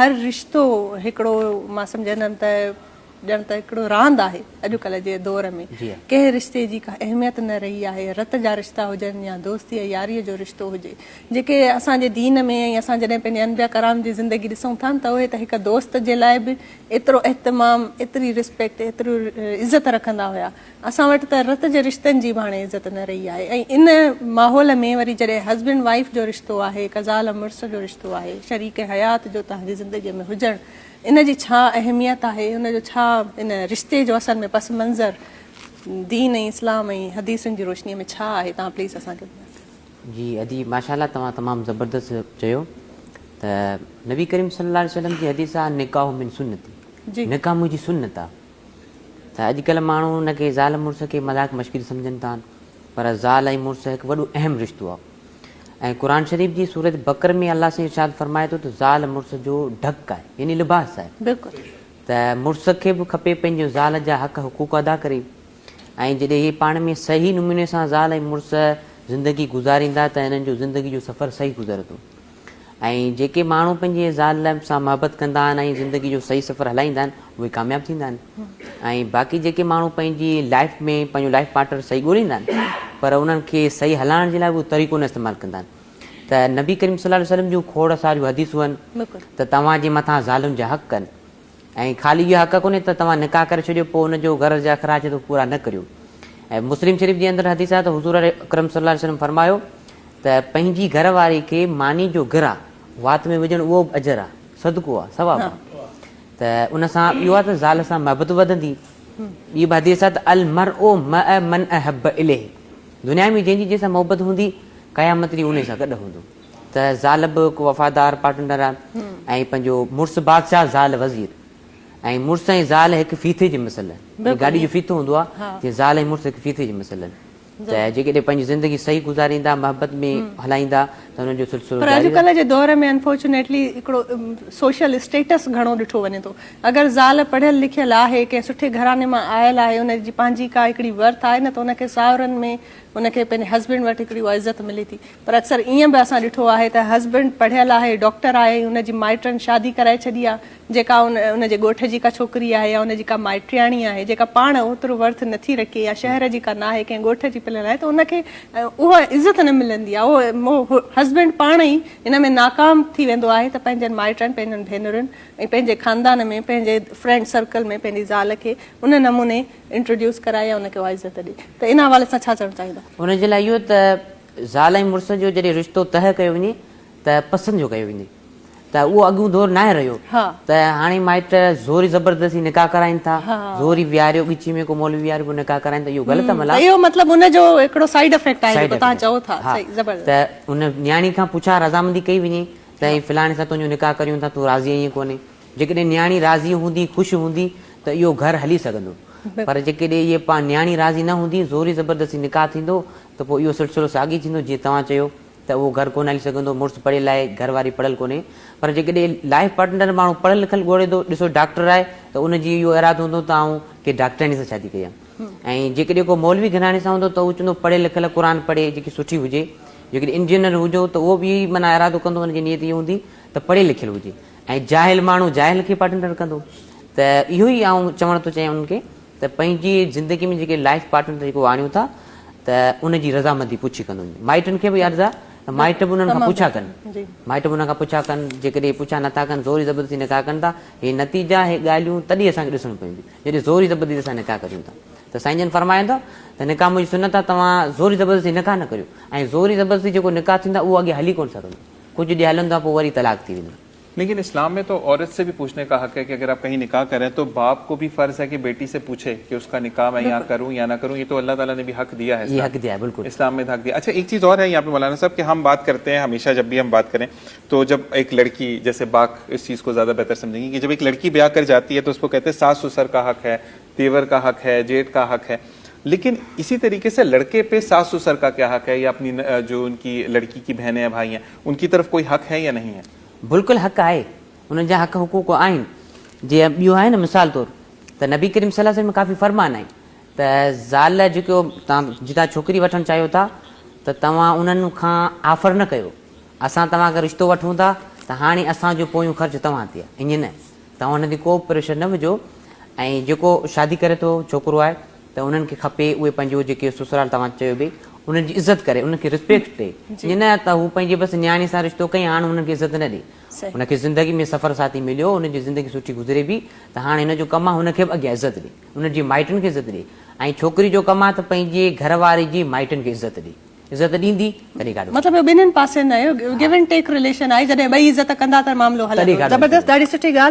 هر رشتو هڪڙو مان سمجهندم ته ڄڻ ته هڪڙو راند آهي اڄڪلهه جي دور ۾ ڪنهن رشتي جي ڪا اهميت نه رهي آهي رت جا رشتا هجن يا دوستي يا ياري جو رشتو هجي جيڪي اسان جي دين ۾ ۽ اسان جڏهن پنهنجي انبياء ڪرام جي زندگي ڏسون ٿا ته اهي ته هڪ دوست جي لاء به ايترو اهتمام ايتري رسپيڪٽ ايتري عزت رکندا هيا اسان وٽ ته رت جي رشتن جي به هاڻي عزت نه رهي آهي ۽ ان ماحول ۾ وري جڏهن هسبينڊ وائيف جو رشتو آهي هڪ زال مڙس جو رشتو آهي شريڪ حيات جو توهان جي زندگي ۾ هجڻ ان جي ڇا اهميت آهي ان جو ڇا ان رشتي جو اصل ۾ پس منظر دين ۽ اسلام ۽ حديثن جي روشني ۾ ڇا آهي توهان پليز اسان کي ٻڌايو. جي ادي ماشاء الله توهان تمام زبردست چيو ته نبي ڪريم صلي الله عليه وسلم جي حديث آ النڪاح من سنتي نڪاح منهنجي سنت آ ته اڄڪلهه ماڻهو ان کي زال مڙس کي مذاق مشڪري سمجهن ٿا پر زال ۽ مڙس هڪ وڏو اهم رشتو آ ۽ قرآن شريف جي سورت بقر ۾ الله سائين ارشاد فرمائي ٿو ته زال مڙس جو ڍڪ آهي يعني لباس آهي بلڪل ته مڙس کي به کپي پنهنجو زال جا حق حقوق ادا ڪري ۽ جڏهن اهي پاڻ ۾ صحيح نموني سان زال ۽ مڙس زندگي گذاريندا ته هنن جو زندگي جو سفر صحيح گذرندو ۽ جيڪي ماڻهو پنهنجي زال سان محبت ڪندا آهن ۽ زندگي جو صحيح سفر هلائيندا آهن اهي ڪامياب ٿيندا آهن ۽ باقي جيڪي ماڻهو پنهنجي لائف ۾ پنهنجو لائف پارٽنر صحيح ڳوليندا آهن پر انهن کي صحيح هلائڻ جي لاء اهو طريقو نه استعمال ڪندا آهن ته نبي ڪريم صلي الله عليه وسلم جون کوڙ ساريون حديثون آهن ته توهان جي مٿان زالن جا حق آهن ۽ خالي اهو حق ڪونهي ته توهان نڪاح ڪري ڇڏيو پوء ان جو گهر جا اخراج ته پورا نه ڪريو ۽ مسلم شريف جي اندر حديث آهي ته حضور اڪرم صلي الله عليه وسلم فرمايو ته پنهنجي گهر واري کي ماني جو گرهه وات ۾ وجهڻ اهو به اجر آهي، صدقو آهي، ثواب آهي ته ان سان اهو آهي ته زال سان محبت وڌندي. ٻي به حديث آهي ته المرء مع من احب اليه دنيا ۾ جنهن جي جنهن سان محبت هوندي قيامت ڏينهن انهي سان گڏ هوندو ته زال به هڪ وفادار پارٽنر آهي ۽ پنهنجو مڙس بادشاهه زال وزير ۽ مڙس ۽ زال هڪ ڦيٿي جي مثل آهن گاڏي جو ڦيٿو هوندو آهي جيئن زال ۽ مڙس هڪ ڦيٿي جي مثل آهن. ته جيڪڏهن پنهنجي زندگي صحيح گذاريندا، محبت ۾ هلائيندا ته انهن جو سلسلو پر جاري اڄڪلهه جي دور ۾ انفارچونيٽلي هڪڙو سوشل اسٽيٽس گهڻو ڏٺو وڃي ٿو. اگر زال پڙهيل لکيل آهي، ڪنهن سٺي گهراڻي مان آيل آهي، ان جي پنهنجي ڪا هڪڙي ورٿ آهي نه ته ان کي ساهرن ۾ ان کي پنهنجي هسبينڊ وٽ هڪڙي اها عزت ملي ٿي. پر اڪثر ائين به اسان ڏٺو آهي ته هسبينڊ پڙهيل آهي، ڊاڪٽر آهي ۽ ان جي مائٽن شادي ڪرائي ڇڏي آهي، جيڪا ان ان جي ڳوٺ جي ڪا ڇوڪري آهي يا ان جي ڪا مائٽياڻي آهي جيڪا پاڻ اوترو ورٿ نٿي رکي يا شهر جي ڪا ناهي ڪنهن ڳوٺ جي پليل آهي ته ان کي اها عزت نه ملندي آهي اهو هسبينڊ پاڻ ئي ان ۾ ناڪام ٿي ويندو آهي ته پنهنجن مائٽن پنهنجن ڀينرن ۽ پنهنجي خاندان ۾ پنهنجي فرينڊ سرڪل ۾ پنهنجي زال کي ان نموني انٽروڊيوس ڪرائي يا ان کي اها عزت ڏي ته ان حوالي سان ڇا چوڻ چاهيندا؟ ان جي لاء اهو ته زال ۽ مڙس جو جڏهن رشتو طئه ڪيو وڃي ته پسند جو ڪيو وڃي ته اهو اڳيون دور ناهي رهيو ته هاڻي مائٽ زوري زبردستي نڪاح ڪرائين ٿا زوري ويهاريو ڳچي ۾ ڪو مولوي ويهاريو پوء نڪاح ڪرائين ٿا اهو غلط عمل آهي اهو مطلب ان جو هڪڙو سائيڊ افيڪٽ آهي جيڪو توهان چئو ٿا صحيح زبردست ته ان نياڻي کان پڇا رضامندي ڪئي وڃي ته هي فلاڻي سان تنهنجو نڪاح ڪريون ٿا تون راضي آهين ڪونهي جيڪڏهن نياڻي راضي هوندي خوش هوندي ته اهو گهر هلي سگهندو پر جيڪڏهن اهي پاڻ نياڻي راضي نه هوندي زوري زبردستي نڪاح ٿيندو ته پوء اهو سلسلو ساڳي ٿيندو جيئن توهان چيو ته اهو گهر ڪونه هلي سگهندو، مڙس پڙهيل آهي، گهر واري پڙهيل ڪونهي، پر جيڪڏهن لائيف پارٽنر ماڻهو پڙهيل لکيل ڳولي ٿو، ڏسو ڊاڪٽر آهي ته ان جي اهو ارادو هوندو ته آئون ڪنهن ڊاڪٽرياڻي سان شادي ڪيان ۽ جيڪڏهن ڪو مولوي گهراڻي سان هوندو ته اهو چوندو پڙهيل لکيل قرآن پڙهي جيڪي سٺي هجي، جيڪڏهن انجنيئر هجو ته اهو به اهو ئي معنيٰ ارادو ڪندو ان جي نيت اها هوندي ته پڙهيل لکيل هجي ۽ جاهل ماڻهو جاهل کي پارٽنر ڪندو ته اهو ئي آئون چوڻ ٿو چاهيان انهن کي ته پنهنجي زندگي ۾ جيڪي لائيف پارٽنر جيڪو آڻيون ٿا ته ان جي رضامندي پڇي ڪندو وڃي مائٽن کي به عرض آهي ته مائٽ به انهن کان پڇا ڪن مائٽ به انهن کان پڇا ڪن جيڪڏهن پڇا نٿا ڪن زوري زبردستي نڪاح ڪن ٿا هي نتيجا هي ڳالهيون تڏهن اسان کي ڏسڻ پونديون جڏهن زوري زبردستي اسان نڪاح ڪريون ٿا ته سائين جن فرمائن ٿا ته نڪاح منهنجي سنت آهي توهان زوري زبردستي نڪاح نه ڪريو ۽ زوري زبردستي جيڪو نڪاح ٿيندو آهي اهو اڳي هلي ڪونه سگهندو ڪجهه ڏينهن هلندو آهي پوء وري طلاق ٿي ويندو लेकिन इस्लाम में तो औरत से भी पूछने का हक है कि अगर आप कहीं निकाह कर रहे हैं तो बाप को भी फर्ज है कि बेटी से पूछे कि उसका निकाह मैं यहाँ करूं या ना करूं। ये तो अल्लाह ताला ने भी हक दिया है, ये हक दिया है, बिल्कुल इस्लाम में हक दिया। अच्छा, एक चीज और है यहाँ पे मौलाना साहब कि हम बात करते हैं हमेशा, जब भी हम बात करें तो जब एक लड़की, जैसे बाक इस चीज को ज्यादा बेहतर समझेंगी कि जब एक लड़की ब्याह कर जाती है तो उसको कहते हैं सास ससुर का हक है, देवर का हक है, जेठ का हक है। लेकिन इसी तरीके से लड़के पे सास ससुर का क्या हक है या अपनी जो उनकी लड़की की बहनें या भाई हैं उनकी तरफ कोई हक है या नहीं है? بلڪل حق آهي، انهن جا حق حقوق آهن. جيئن ٻيو آهي نه مثال طور ته نبي ڪريم صلي الله عليه وسلم ڪافي فرمان آهن ته زال جيڪو توهان جتان ڇوڪري وٺڻ چاهيو ٿا ته توهان انهن کان آفر نه ڪيو، اسان توهان کان رشتو وٺون ٿا ته هاڻي اسان جو پويون خرچ توهان تي آهي ائين نه توهان هن تي ڪو به پريشر نه وجهو ۽ جيڪو شادي ڪري ٿو ڇوڪرو آهي ته انهن کي کپي اهي پنهنجو جيڪي سسرال توهان چيو به انهن جي عزت ڪري انهن کي رسپيڪٽ ڏي ائين نه ته هو پنهنجي بس نياڻي سان رشتو ڪئي هاڻ انهن کي عزت نه ڏي هن کي زندگي ۾ سفر ساٿي مليو ان جي زندگي سٺي گذري به ته هاڻ هن جو ڪم آهي هن کي به اڳيان عزت ڏي ان جي مائٽن کي عزت ڏي ۽ ڇوڪري جو ڪم آهي ته پنهنجي گهر واري جي مائٽن کي عزت ڏي عزت ڏيندي تڏهن گاڏو مطلب اهو ٻنهين پاسن اهو گيو اينڊ ٽيڪ رليشن آهي جڏهن ٻئي عزت ڪندا ته معاملو هلندو زبردست ڏاڍي سٺي ڳالهه.